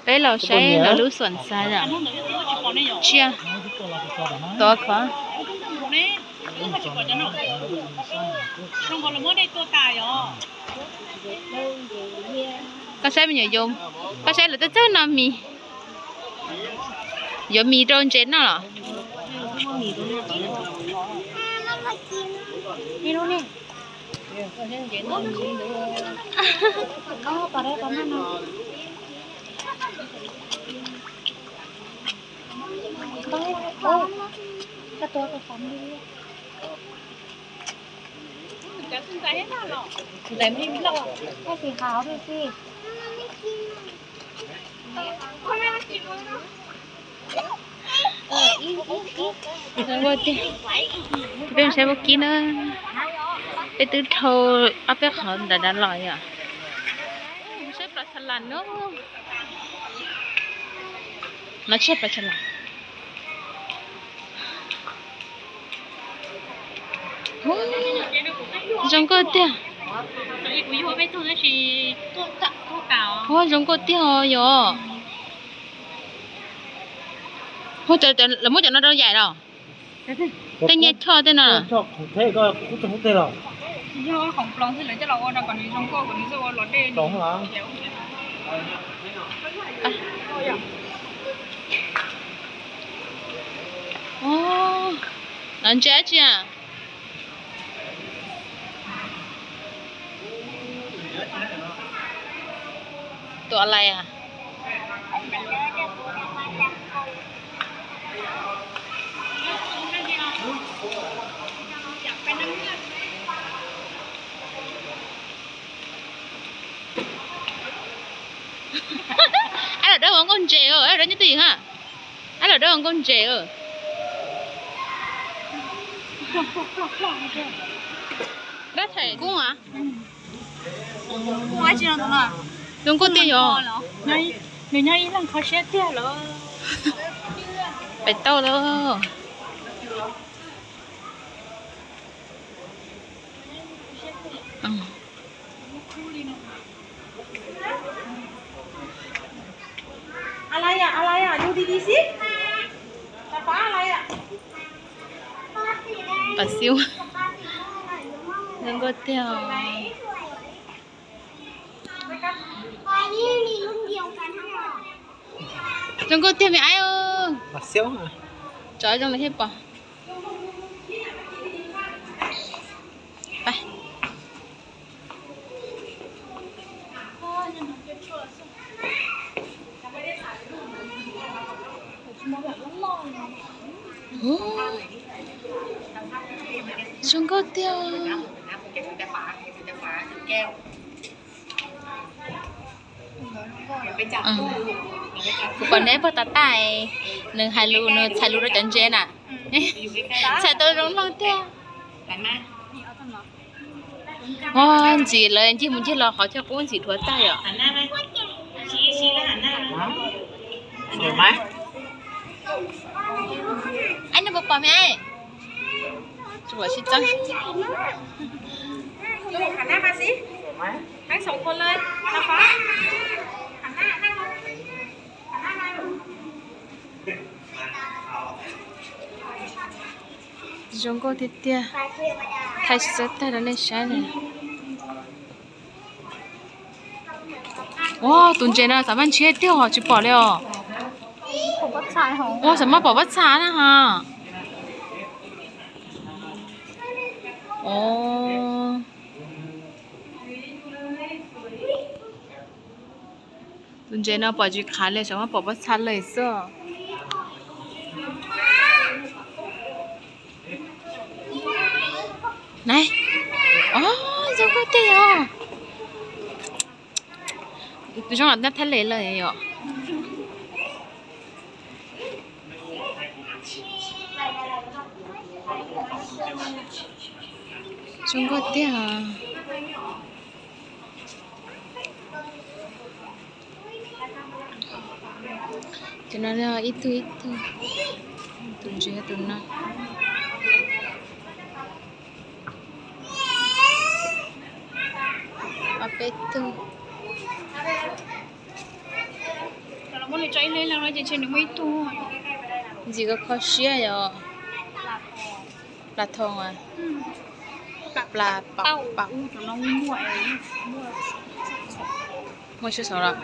Peb los saib lawv lub xuam xav yom. Tsiaj tov khov. Koj saib me nyuam yoov, koj saib lawv txawj txawj no mis, yuav mis rau ntses noj los. Peb saib vaub kib na, peb twb dhau ob peb qhov nram nrad los yom. Saib plas xas las no, no tsiaj plas xas las. Zoo nkauj tiag. Ua zoo nkauj tiag os yom. Lawv muab cov no rau yaim los? Tej nyiaj choj tej no. No ntses dab tsi a? Tuam lais a? Ab, lawm dawb ua nkauj ntses, ab, lawm dawb nyob twj ywm ha. Ab, lawm dawb ua nkauj ntses. Dab thaim kub a. Zoo nkauj tiag yom. Nws nyob ib leeg kho siab tiag lawm. Pais tau lawm. Pas xib, zoo nkauj tiag. Zoo nkauj tiag me aib. Tso zoo li thiaj pom. Zoo nkauj tiag. Kuv pom neb pog tas tas, nws hais lus, nws txhais lus rau cov ntses na. Txhais tau zoo mloog tiag. Ua ntxim lawv ncig mus ncig los qhov chaw qub ntxim dhuav tag yom. Aib, neb puas pom me aib? Tsis pom sib txeeb. Zoo nkauj tiag tiag. Thaij tsis txawj tag rau nej saib na. Ua tus ntses no xav maj ntshiab tiag os, tsis pom li os. Ua xav maj pom pob txha na ha. Tus ntses no pom tsis khav li, xav maj pom pob txha li xwb. Nai, o, zoo nkauj tiag yom. Tus zoo los nab thab le lawm yom. Zoo nkauj tiag. Cov no ib tug ib tug, tus ntses tus no. Ob peb tug. Muab nws tso ib leeg no ces ntshe nws muaj ib tug. Ntxim kho kho siab yom. Plas thoo a. Plas pam pam. Muaj siab xav los.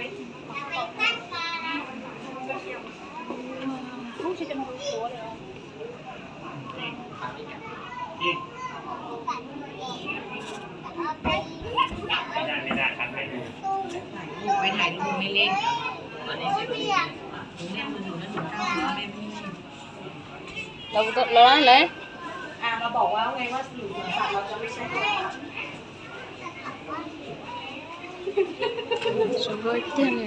Los lawm. Zoo nkauj tiag li.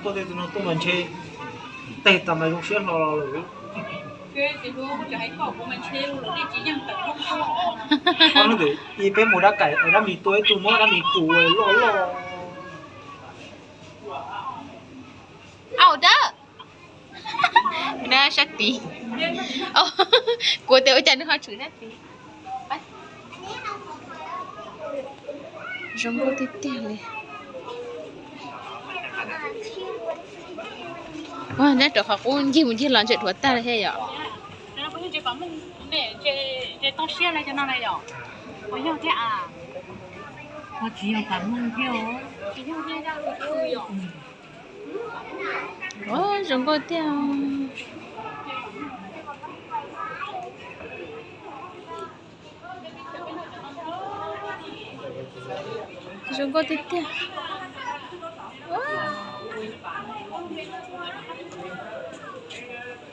Tuaj tej tus no tuaj mas ntshe tes tas mas zoo siab hlo los lawm. Ib peb mus dab kaim dab mis tua ib tug muab dab mis pum loj loj. Au dawb. Nab sab tid. Kuv tias ua cas nws ho tshwm sab tid. Zoo nkauj tiag tiag li. Neb rau qhov qub ncig mus ncig los ntshe dhuav tag li thiab yom. Tsis yog pam mooj thiab. Zoo nkauj tiag. Zoo nkauj tiag tiag.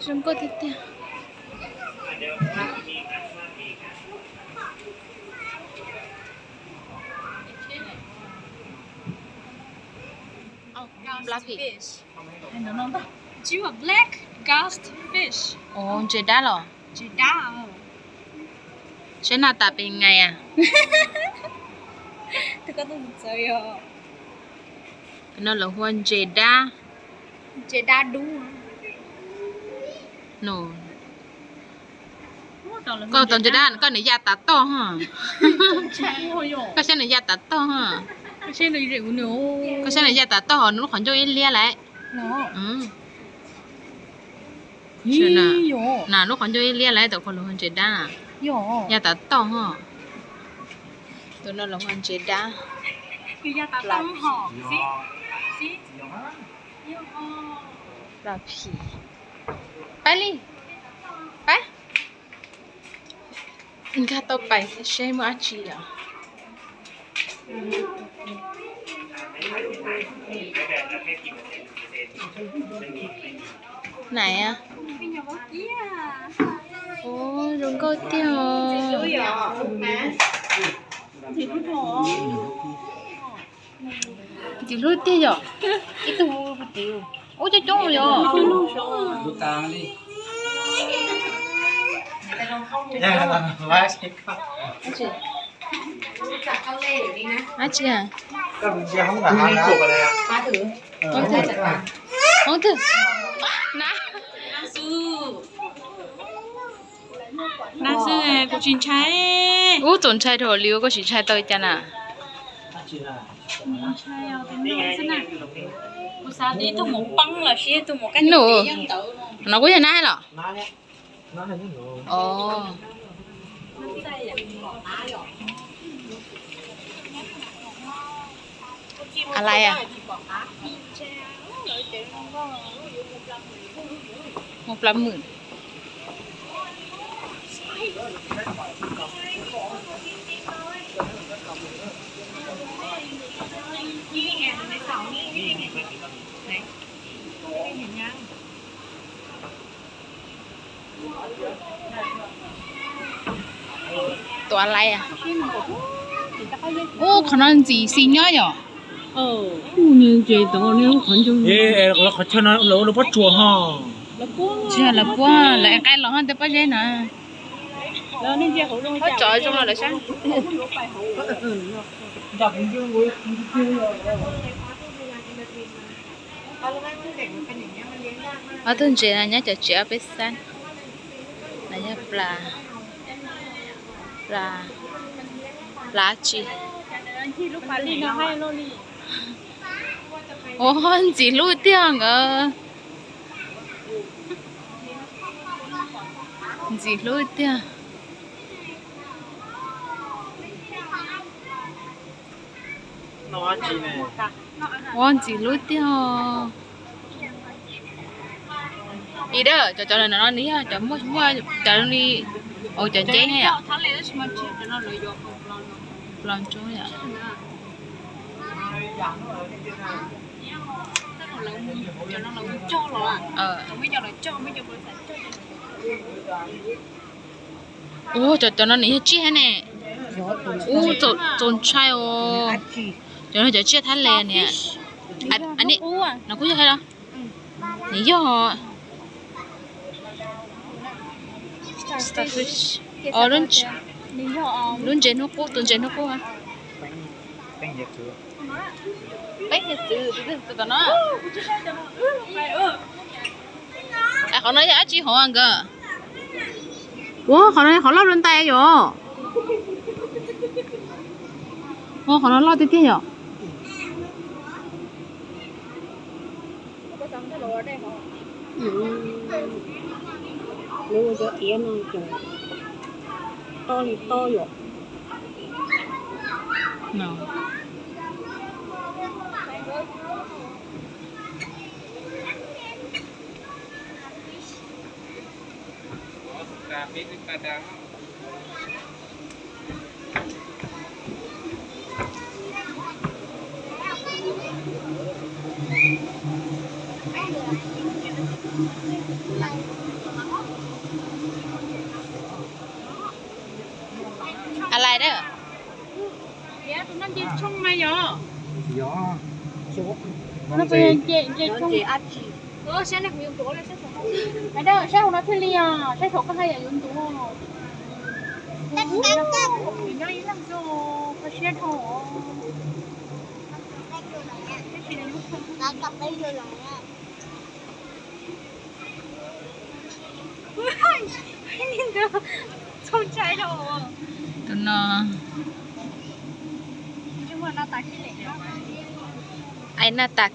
Zoo nkauj tiag tiag. Pla phim. Black ghost fish. Ntses dab los? Ntses dab. Saib naj tas pes nais a. No lawv hu ua ntses dab. Ntses dab dub. Koj tau ntses dab koj nws ya tas toj ho. Koj saib nws ya tas toj ho. Koj saib nws ya tas toj ho, nws lub qhov ncauj ib liab lawm. Na lub qhov ncauj ib liab lawm, tus qhov lus ntses dab. Ya tas toj ho. Tus no los ntses dab. Pla phim. Pab li. Pab. Nkag tau pais seb muaj dab tsi os. Nais, zoo nkauj tiag. Ntxim hlub tiag yom. Ib tug ub coob coob yom. Dab tsi? Hoob twg? Na, na xwb, kuv tsis ntshai. Ub, txaus ntshai dhau li, koj tsis ntshai tau li cas na? Nus, no kuj yog nab los? Alai a? Mus plas mwm. Tus alai a? Ub, qhov no ntxim xis nyob yom. Qhov chaw no lawv ua lawv pob tsuas ho. Tsis yog lawv puab, lawv nqaij los ho tej pob zeb na. Pob tsov zoo los lawv sab. Ob tug ntses no nyob cov tsev ob peb xab. No yog plas, Plas, plas tsi? Ua ntxim hlub tiag nkawd. Ntxim hlub tiag. Ua ntxim hlub tiag. Ib dawm cov, cov no nws yog cov muaj, muaj cov li, cov nceb yom. Los ntsuab yom. Ua cov, cov no nws yog tsiaj thiab ne. Ua txaus ntshai os. Cov no cov tsiaj thab le niam. No kuj yog thiab los? Nws yog lub ntses hnub qub, tus ntses hnub qub. Peeb hiav txwv, tus tom no. Qhov no yog dab tsi hov nkawd? Ua qhov no qhov loj dua ntais yom. Ua qhov no loj tiag tiag yom. Lawv ua cov iav no ces tob li tob yom. A lai dab. Tus no nce tshoob mas yog. Saib hauv no thiaj li os, saib thaum koj hais yam yuav ntuav. Nyob ib leeg xwb, kho siab dhau. Txaus ntshai dhau. Tus no, ai, naj tas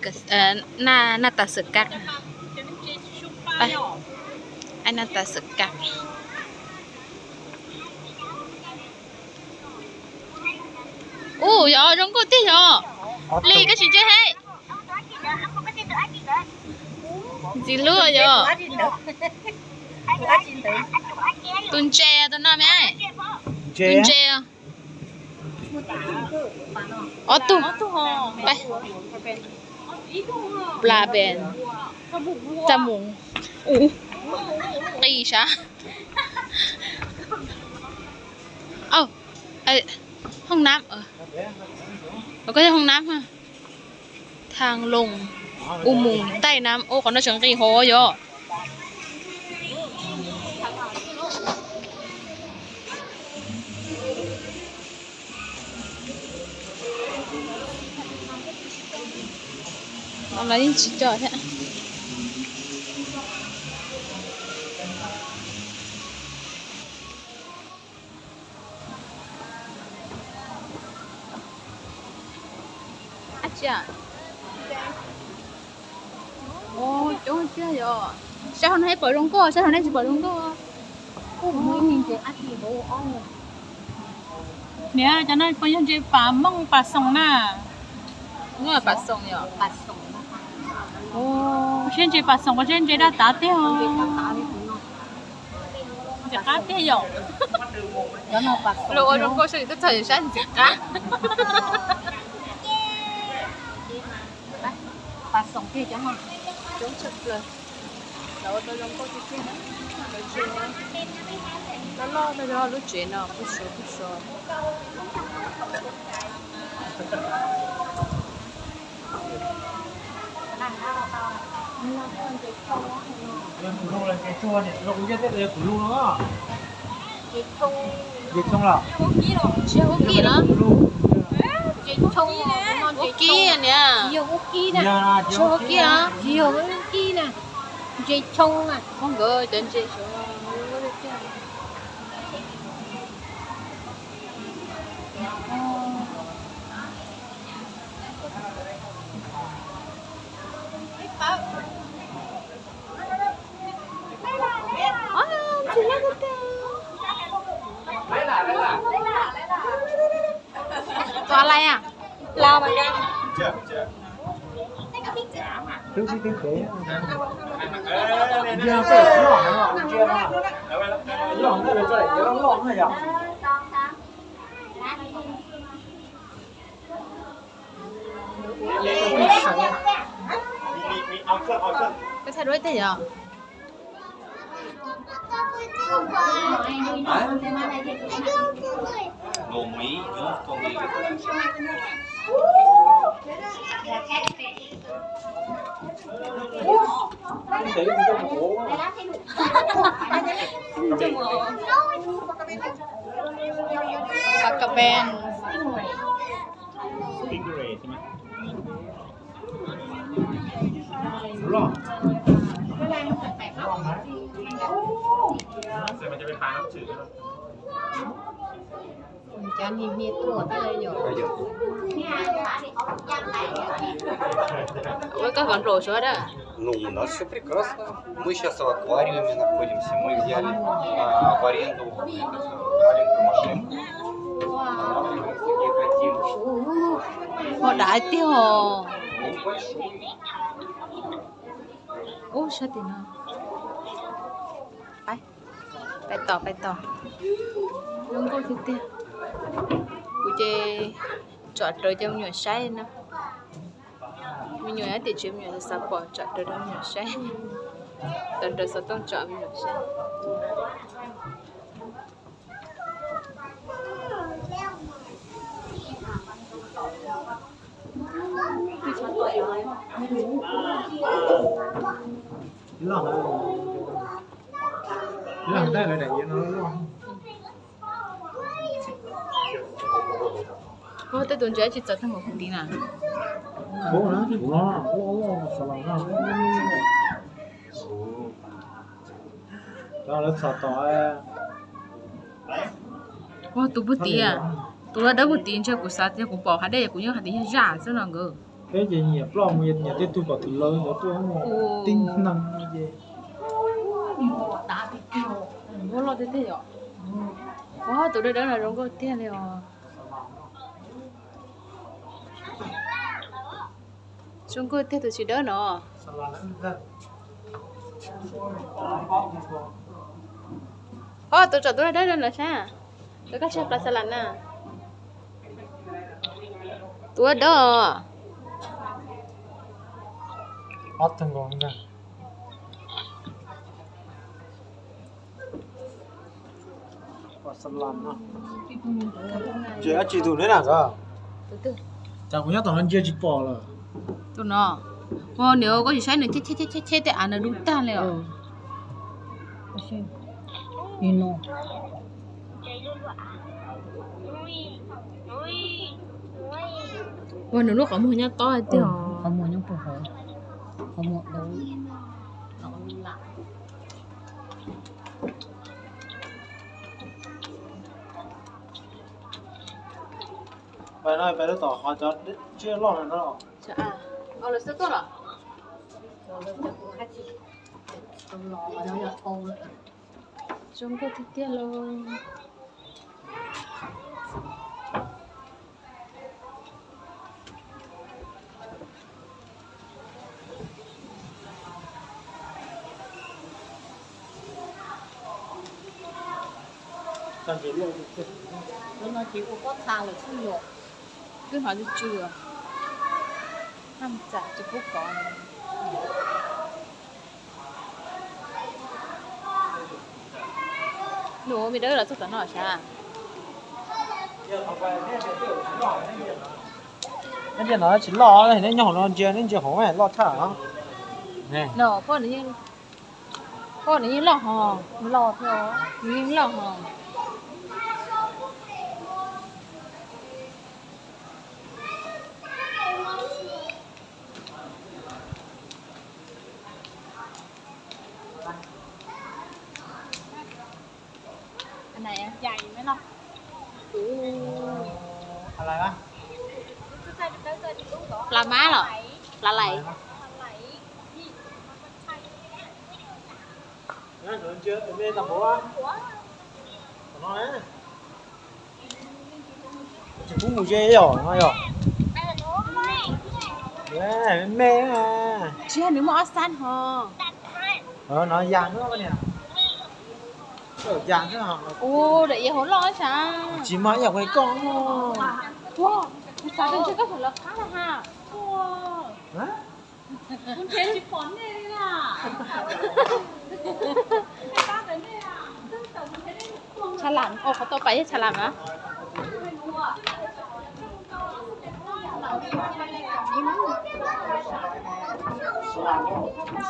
xwm kab. Ai, naj tas xwm kab. Ub, yog zoo nkauj tiag yog. Li koj tsis ntse he. Ntxim hlub yog. Tus ntses tus no me. Tus ntses. Ob tug. Pla pes. Txaj mus. Ub, qis sav. Hoob nab. Koj yog hoob nab. Thaj loos, u mus taij nab, ua qhov no tseem nqis hov yog. Los yeej tsis coj thiab. Coob tiag yog. Saib hauv no pom zoo nkauj, saib hauv no tsis pom zoo nkauj. Niam, cov no puas yog ntses pas mooj pas xoom na? Pas xoom yog. Saib ntses pas xoom, saib ntses daj tav tiag. Ntxim qab tiag yom. Luag ua zoo nkauj sab twb txog saib ntxim qab. Pas xoom tiag cov no. Coob tshaj plaws. Lawv ua tau zoo nkauj tiag tiag. Lawv tsev loj loj, lub tsev no kuj sov kuj sov. Ntses tshoo los? Ntses tshoo los? Ntses hub kib los? Ntses tshoo, ntses tshoo niam. Tsis yog hub kib na. Tsis yog hub kib na. Ntses tshoo na. Qhov nkawd cov ntses tshoo. Tua lais a? Lao mas. Koj thaij duab ib teg yog? Paj ka ben. Cov niag hnia tuaj thiab yom. Ua koj kom nplaum suav dab. Ну, у нас все прекрасно. Мы сейчас в аквариуме находимся. Мы взяли, а, в аренду, в аренду машинку. Останавливаемся где хотим. Ho dav tiag os. Ну, большой. Ub, sab tim no. Pais, pais tom, pais tom. Zoo nkauj tiag tiag. Kuv ces tsom rawv cov me nyuam saib no. Me nyuam nyob tim tsev, me nyuam xav pom, tsom rawv rau me nyuam saib. Tsom rawv xov tooj tsom me nyuam saib. Ub, tej tus ntses tsis txawv tag npaum kuv tiv na. Ua tus pug tiv, tus dawb dawb pug tiv ntshe kuv xav tias kuv pom hav dej kuv yeej hais tias yog zaj xwb no nkawd. Peb ces nyiam ploj mus, nyiam tej tug pom tus lawv ntawd tuaj tib neeg no ces. Ua loj tiag tiag yom. Ua tus dawb dawb no zoo nkauj tiag li os. Zoo nkauj tiag tus tsis dawb no. Ho tus tsom tus dawb dawb no sab. Tus koj tshaj plaws xas las na. Tus dawb. Ces dab tsi tus neb na koj? Cas kuv nyob tom no ntsia tsis pom lawm. Tus no, ua niam koj tsis saib nws cheb cheb cheb tej av nws dub tag li os. Ua nws lub qhov muag nyob tob tiag os. Pais no pais rau tom qhov cov tsiaj loj no. Zoo nkauj tiag tiag lauj. Twb hnov tsw tsw, haj txam tsis pub kov. Nws ua me dawb los txog tom no sav. Neb ntsia no tsis loj, neb nyob hauv no ntsia, neb ntsia hauv loj tshaj. Poj nws yeej loj hos, nws yeej loj hos. Plas mab los? Plas laim. Tsis pub mus ze yom no yom. Me me. Tsis yog nws muaj ob sab ho. No ya no niam. Ya. Ua daim iav hauv loj sav. Tsis mas ib yam koj. Kuv xav tias ntshe koj tseem lawv qab na ha. Tsha lam, qhov tau pais yog tsha lam na.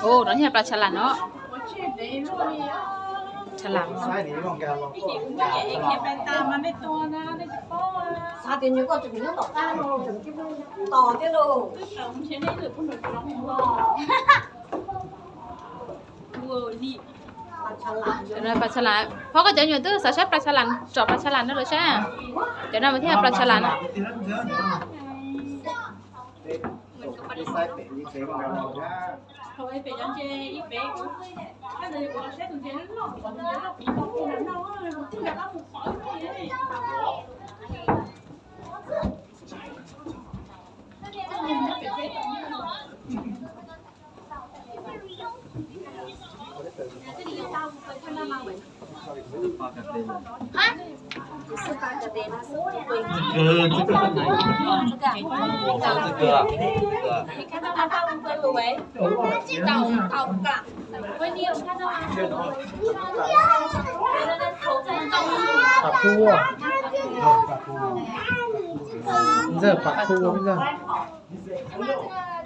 Ua no yog plas tsha lam no. Tsha lam. Plas tsha lam, phob koj cov nyuam twb xav saib plas tsha lam, tsom plas tsha lam no lawm saib. Cov no mas thiaj plas tsha lam no. Pam thu. Ntxawg pam thu ntxawg.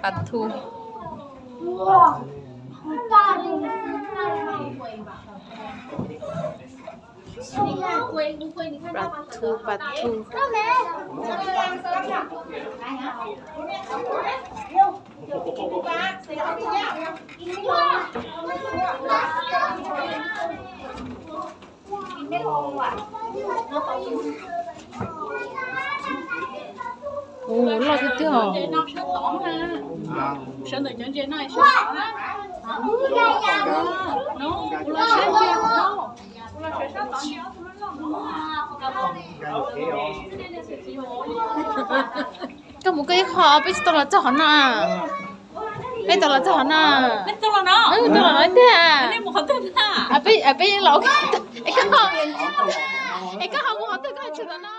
Pam thu. Pam thu, pam thu. Ua loj tiag tiag os. Sawv ntawm cov ntses no sab tod na. No, kuv los sab ntses no. Kuv los sawv sab tod ntses ob tug loj loj no. Koj mus koj ib qho, peb tsis tau los txog qhov no. Peb tau los txog qhov no. Peb tau los no tiag. Peb, peb los, es koj ho mus qhov twg koj tsis los no?